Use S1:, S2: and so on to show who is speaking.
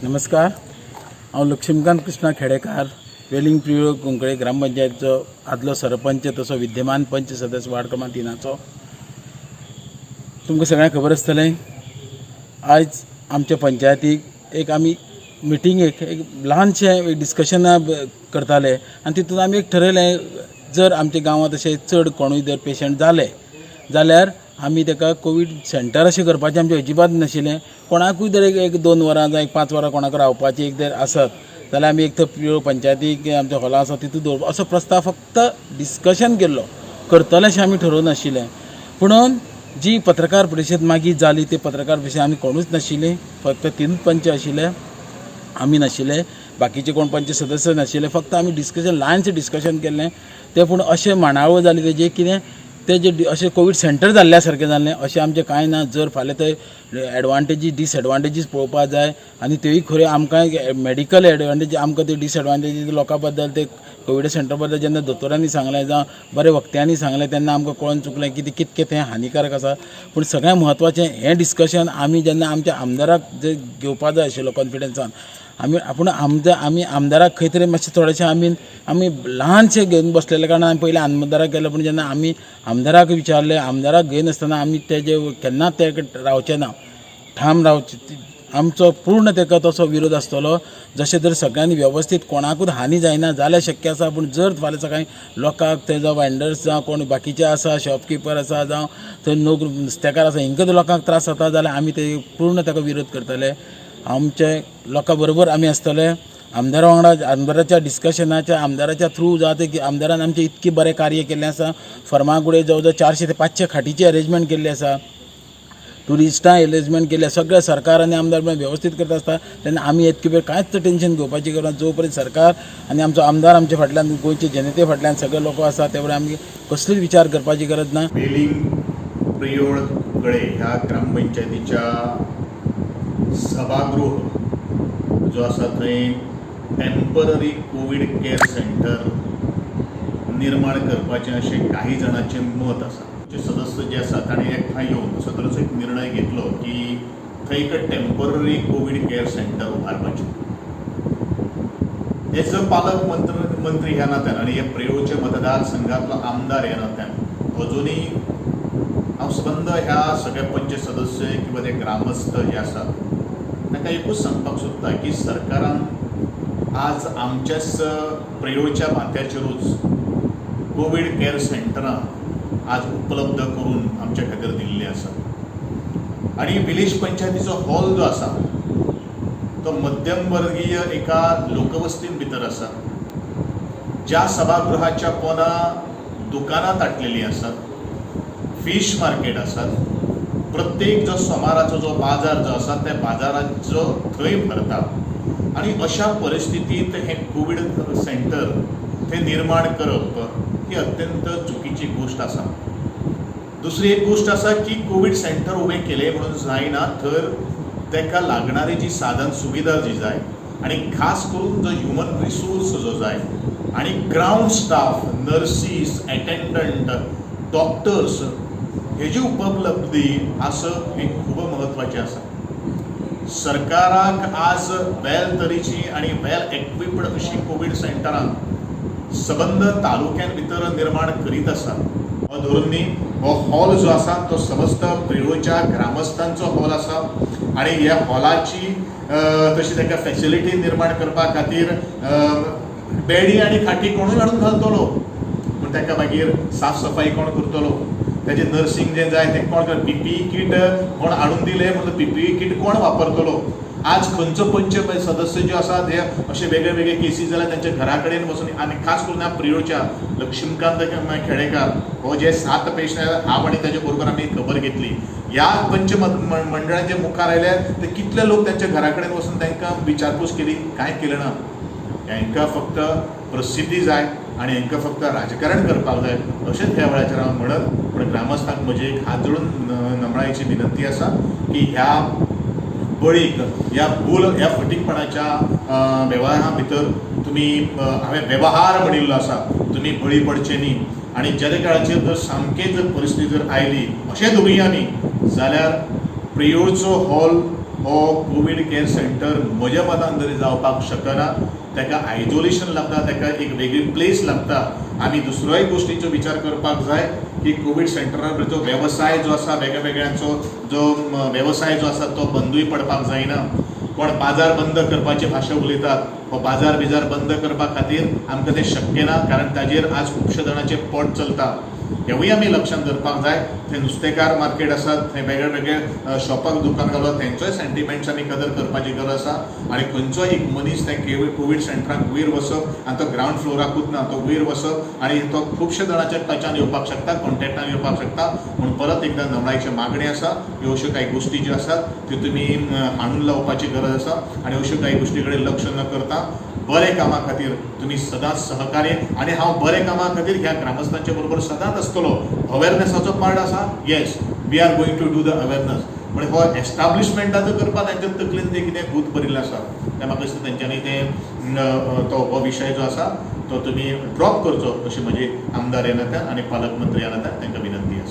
S1: नमस्कार, हांव लक्ष्मीकांत कृष्णा खेडेकार, वेलींग प्रियोळ कुंकळे ग्रामपंचायतीचो आदलो सरपंच, तसो विद्यमान पंच सदस्य, वार्ड क्रमांक 3चो. तुमकां सगळ्यांक खबर आसतलें, आयज आमच्या पंचायतीक एक आमी मिटिंगेक एक ल्हानशें एक डिस्कशना करताले आनी तितून आमी एक ठरयलें, जर आमच्या गांवांत अशें चड कोणूय जर पेशंट जाले जाल्यार आमी ताका कोवीड सेंटर अशें करपाचें आमचें अजिबात नाशिल्लें. कोणाकूय जर एक एक 2 वरां जावं एक 5 वरां कोणाक रावपाची एक जर आसत जाल्यार आमी एक तर प्रियोळ पंचायतीक आमच्या हॉला आसा तितून दवरपा असो प्रस्ताव फक्त डिस्कशन केल्लो. करतले अशें आमी ठरोवं नाशिल्लें. पुणून जी पत्रकार परिशद मागीर जाली, ती पत्रकार परिशद आमी कोणूच नाशिल्लीं. फक्त तिनूच पंच आशिल्ले, आमी नाशिल्ले, बाकीचे कोण पंच सदस्य नाशिल्ले. फक्त आमी डिस्कशन, ल्हानशें डिस्कशन केल्लें तें. पूण अशें मांडावळ जाली तेजी, कितें तेजें अशें कोवीड सेंटर जाल्ल्या सारकें जाल्लें. अशें आमचें कांय ना. जर फाल्यां ते एडवांटेजीस डिसएडवांटेजीस पळोवपाक जाय आनी त्योय खऱ्यो आमकां मेडिकल एडवांटेजी, आमकां त्यो डिसएडवांटेजीस लोकां बद्दल, ते कोवीड सेंटर बद्दल जेन्ना दोतोरांनी सांगलें जावं बरे वक्त्यांनी सांगलें, तेन्ना आमकां कळोन चुकलें की तें कितकें तें हानिकारक आसा. पूण सगळ्यांत म्हत्वाचें, हें डिस्कशन आमी जेन्ना आमच्या आमदाराक जे घेवपा जाय आशिल्लो कॉन्फिडन्सान आमी, पूण आमच्या आमी आमदाराक खंय तरी मातशें थोडेशें आमी ल्हानशें घेवन बसलेले कारणान आमी पयलीं आमदाराक गेले. पूण जेन्ना आमी आमदाराक विचारलें, आमदाराक घेयनासतना आमी तेजे केन्नाच ते रावचे ना, ठाम रावचे. आमचो पूर्ण ताका तसो विरोध आसतलो. जशें जर सगळ्यांनी वेवस्थीत, कोणाकूच हानी जायना जाल्यार शक्य आसा. पूण जर फाल्यां सकाळीं लोकांक ते जावं वेंडर्स जावं कोण बाकीचे आसा, शॉपकिपर आसा, जावं थंय लोक नुस्तेकार आसा, हिंकां जर लोकांक त्रास जाता जाल्यार आमी ते पूर्ण ताका विरोध करतले. आमचे लोकां बरोबर आमी आसतले. आमदारा वांगडा, आमदाराच्या डिस्कशनाच्या, आमदाराच्या थ्रू जाता की आमदारान आमचें इतकें बरें कार्य केल्लें आसा. फर्मागुडे जवळ जवळ 400 ते 500 खाटीची अरेंजमेंट केल्ली आसा, ट्युरिस्टां एरेंजमेंट केल्ली. सगळें सरकार आनी आमदार वेवस्थीत करता आसता तेन्ना आमी इतके वेळ कांयच टेंशन घेवपाची गरज ना. जो पर्यंत सरकार आनी आमचो आमदार आमच्या फाटल्यान, गोंयचे जनते फाटल्यान सगळे लोक आसा, ते आमी कसलीच विचार करपाची गरज ना.
S2: वेलिंग प्रियोळ कुंकळे ह्या ग्रामपंचायतीच्या सभागृह जो आसा थंय टेम्पररी कोवीड केअर सेंटर निर्माण करपाचें अशें काही जाणांचें मत आसा. जे सदस्य जे आसा ताणें एकठांय येवन असो तरेचो एक निर्णय घेतलो की थंय एक टेम्पररी कोवीड केअर सेंटर उबारपाचें. एज अ पालक मंत्री ह्या नात्यान आनी हे प्रियोळचे मतदारसंघातलो आमदार ह्या नात्यान अजुनूय हांव सबंद ह्या सगळ्या पंच सदस्य किंवा ते ग्रामस्थ जे आसात तांकां एकूच सांगपाक सोदता की सरकारान आज आमच्याच प्रियोळच्या माथ्याचेरूच कोवीड केअर सेंटरां आज उपलब्ध करून आमच्या खातीर दिल्ली आसा आनी विलेज पंचायतीचो हॉल जो आसा तो मध्यम वर्गीय एका लोकवस्तीन भितर आसा. ज्या सभागृहाच्या पोना दुकानां ताटलेलीं आसात, फीश मार्केट आसात, प्रत्येक जो सोमाराचो जो बाजार जो आसा त्या बाजाराचो थंय भरता आनी अशा परिस्थितींत हें कोवीड सेंटर थंय निर्माण करप ही अत्यंत चुकीची गोश्ट आसा. दुसरी एक गोश्ट आसा की कोवीड सेंटर उबें केलें म्हणून जायना, तर ताका लागणारी जी साधन सुविधा जी जाय आनी खास करून जो ह्युमन रिसोर्स जो जाय आनी ground staff, nurses, attendant, doctors हेजी उपलब्धी आसप हें खूब म्हत्वाचें आसा. सरकाराक आज वेल तरेची आनी वेल एक्विप्ड अशी कोवीड सेंटरां सबंद तालुक्यान भितर निर्माण करीत आसा. हो धरून न्ही, हो हॉल जो आसा तो समस्त प्रियोळच्या ग्रामस्थांचो हॉल आसा आनी ह्या हॉलाची तशी ताका फेसिलिटी निर्माण करपा खातीर बेडी आनी खाटी कोणूय हाडून घालतलो, पूण ताका मागीर साफ सफाई कोण करतलो? ताजें नर्सींग जें जाय तें कोण? पीपीई किट कोण हाडून दिलें म्हणून पीपीई किट कोण वापरतलो? आज खंयचो पंच सदस्य जे आसा ते अशे वेगळे वेगळे केसी जाल्यार तांच्या घरा कडेन वचून, आनी खास करून ह्या प्रियोळच्या लक्ष्मीकांत खेडेकार हो जे सात पेशंट, हांव आनी ताजे बरोबर आमी खबर घेतली. ह्या पंच मंडळाच्या मुखार आयले ते कितले लोक तांच्या घरा कडेन वचून तांकां विचारपूस केली? कांय केलें ना. हांकां फक्त प्रसिद्धी जाय आनी हांकां फक्त राजकारण करपाक जाय अशेंच ह्या वेळाचेर हांव म्हणत. पूण ग्रामस्थांक म्हजी एक हात जोडून नमळायेची विनंती आसा की ह्या बळीक, ह्या भूल, ह्या फटींगपणाच्या वेव्हारा भितर तुमी, हांवें वेव्हार म्हणिल्लो आसा, तुमी बळी पडचे न्ही. आनी जेन्ना काळाचेर जर सामकें जर परिस्थिती जर आयली अशें धरुया आमी, जाल्यार प्रियोळचो हॉल हो कोवीड केअर सेंटर म्हज्या मतान तरी जावपाक शकना. ताका आयजोलेशन लागता, ताका एक वेगळी प्लेस लागता. आमी दुसरोय गोश्टीचो विचार करपाक जाय की कोवीड सेंटरा जो वेवसाय जो आसा, वेगळ्यावेगळ्यांचो जो वेवसाय जो आसा तो बंदूय पडपाक जायना. कोण बाजार बंद करपाची भाशा उलयतात, हो बाजार बिजार बंद करपा खातीर आमकां तें शक्य ना, कारण ताजेर आज खुबशे जाणांचें पोट चलता. हेवूय आमी लक्षांत धरपाक जाय. थंय नुस्तेकार मार्केट आसात, थंय वेगळे वेगळे शॉपाक दुकान घालतात, तेंचोय सेंटिमेंट्स आमी कदर करपाची गरज आसा. आनी खंयचोय एक मनीस थंय कोवीड सेंटराक वयर वचप आनी तो ग्रावंड फ्लोराकूच ना, तो वयर वचप आनी तो खुबशे जाणांच्या टचान येवपाक शकता, कॉन्टेक्टान येवपाक शकता. म्हूण परत एकदां नमळायची मागणी आसा, ह्यो अश्यो कांय गोश्टी ज्यो आसात त्यो तुमी हाडून लावपाची गरज आसा आनी अश्यो कांय गोश्टी कडेन लक्ष न करता बरे कामा खातीर तुमी सदांच सहकार्य. आनी हांव बरे कामा खातीर ह्या ग्रामस्थांच्या बरोबर सदांच आसतलो. अवेरनेसाचो पार्ट आसा, yes we are going to do the awareness, पण हो एस्टाब्लिशमेंटाचो करपाक तांच्या तकलेन तें कितें भूत भरिल्लें आसा तें म्हाका दिसता तेंच्यांनी तें तो हो विशय जो आसा तो तुमी ड्रॉप करचो अशी म्हजी आमदार ह्या नात्यान आनी पालकमंत्री ह्या नात्यान तांकां विनंती आसा.